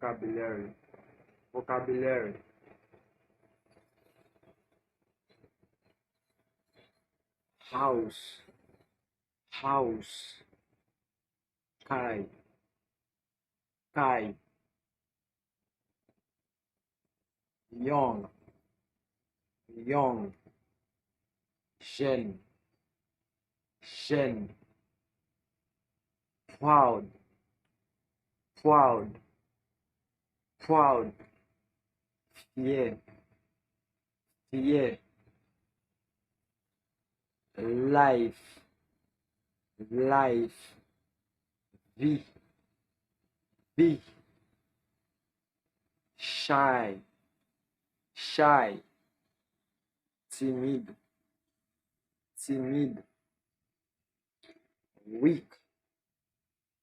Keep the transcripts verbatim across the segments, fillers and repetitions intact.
Vocabulary. Vocabulary. House. House. Kay. Kay. Young. Young. Jèn. Jèn. Proud. Proud. Proud. Fyè. Fyè. Life. Life. Vi. Vi. Shy. Shy. Timid. Timid. Weak.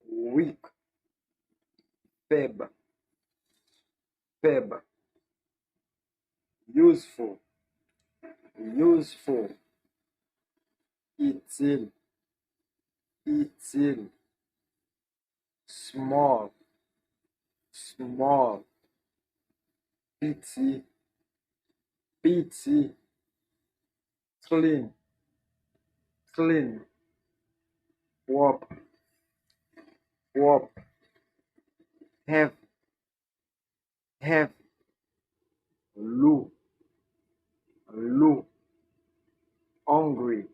Weak. Fèb. Fèb. Useful. Useful. Itil. Itil. Small. Small. Piti. Piti. Clean. Clean. Pwòp. Pwòp. Heavy. Heavy. Lou. Lou. Hungry.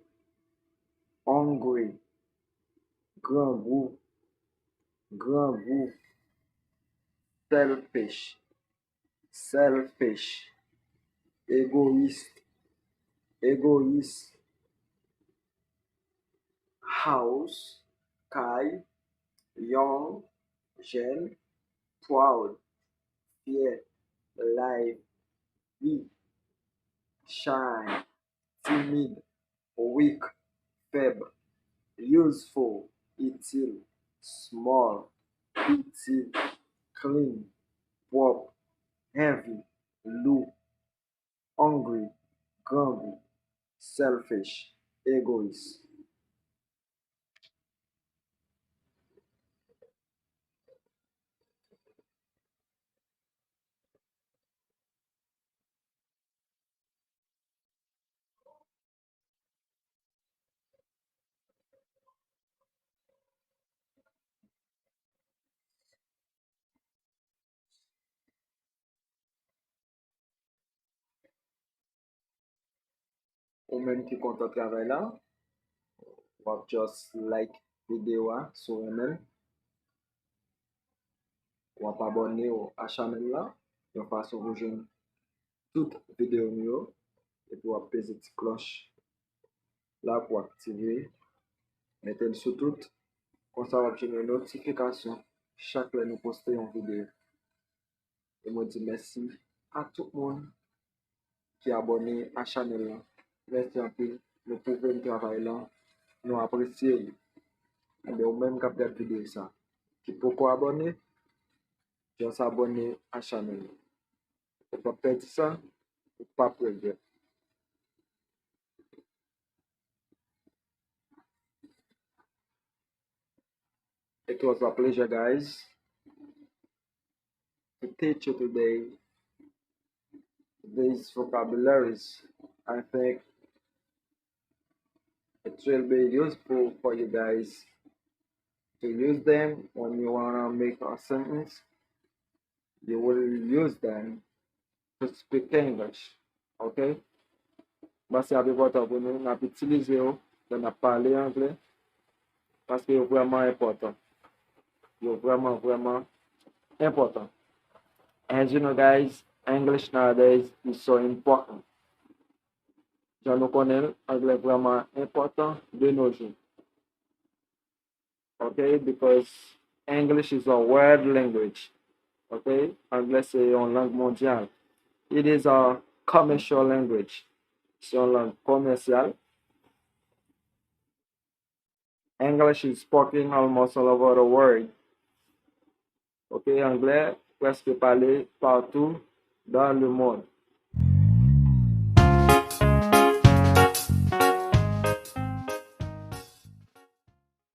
Hungry. Grangou. Grangou. Selfish. Selfish. Egoyis. Egoyis. House. Kay. Young. Jèn. Proud. Fyè. Life. Vi. Shy. Timid. Weak. Fèb. Useful. Itil. Small. Piti. Clean. Pwòp. Heavy. Lou. Hungry. Grangou. Selfish. Egoyis. Ou menm ki kontan travay la, w ap just like videyo a si w renmen l. W ap abòne w a chanèl la yon fason pou jwenn tout videyo m yo. Epi w ap peze ti klòch la pou aktive, mete l sou tout. Konsa w ap jwenn yon notifikasyon chak lè nou poste yon videyo. E mwen di mèsi a tout moun ki abòne a chanèl la. Mèsi anpil. Nou pwouve n travay la. Nou apresye l. Ebyen, ou menm k ap gad videyo sa, ki poko abòne, just abòne a chanèl la. Ou p ap pèdi sa. Ou p ap regrèt. It was a pleasure, guys, to teach you today these vocabularies. I think it will be useful for you guys to use them when you want to make a sentence. You will use them to speak English. Ok? Paske ap enpòtan pou nou, n ap itilize yo lè n ap pale anglè, paske yo vrèman enpòtan. Yo vrèman, vrèman enpòtan. As you know, guys, English nowadays is so important. Jan nou konnen l, anglè vrèman enpòtan de nos jours. Ok? Because English is a world language. Ok? Anglè se yon lang mondyal. It is a commercial language. Se yon lang komèsyal. English is spoken almost all over the world. Ok, anglè prèske pale patou dans le monde.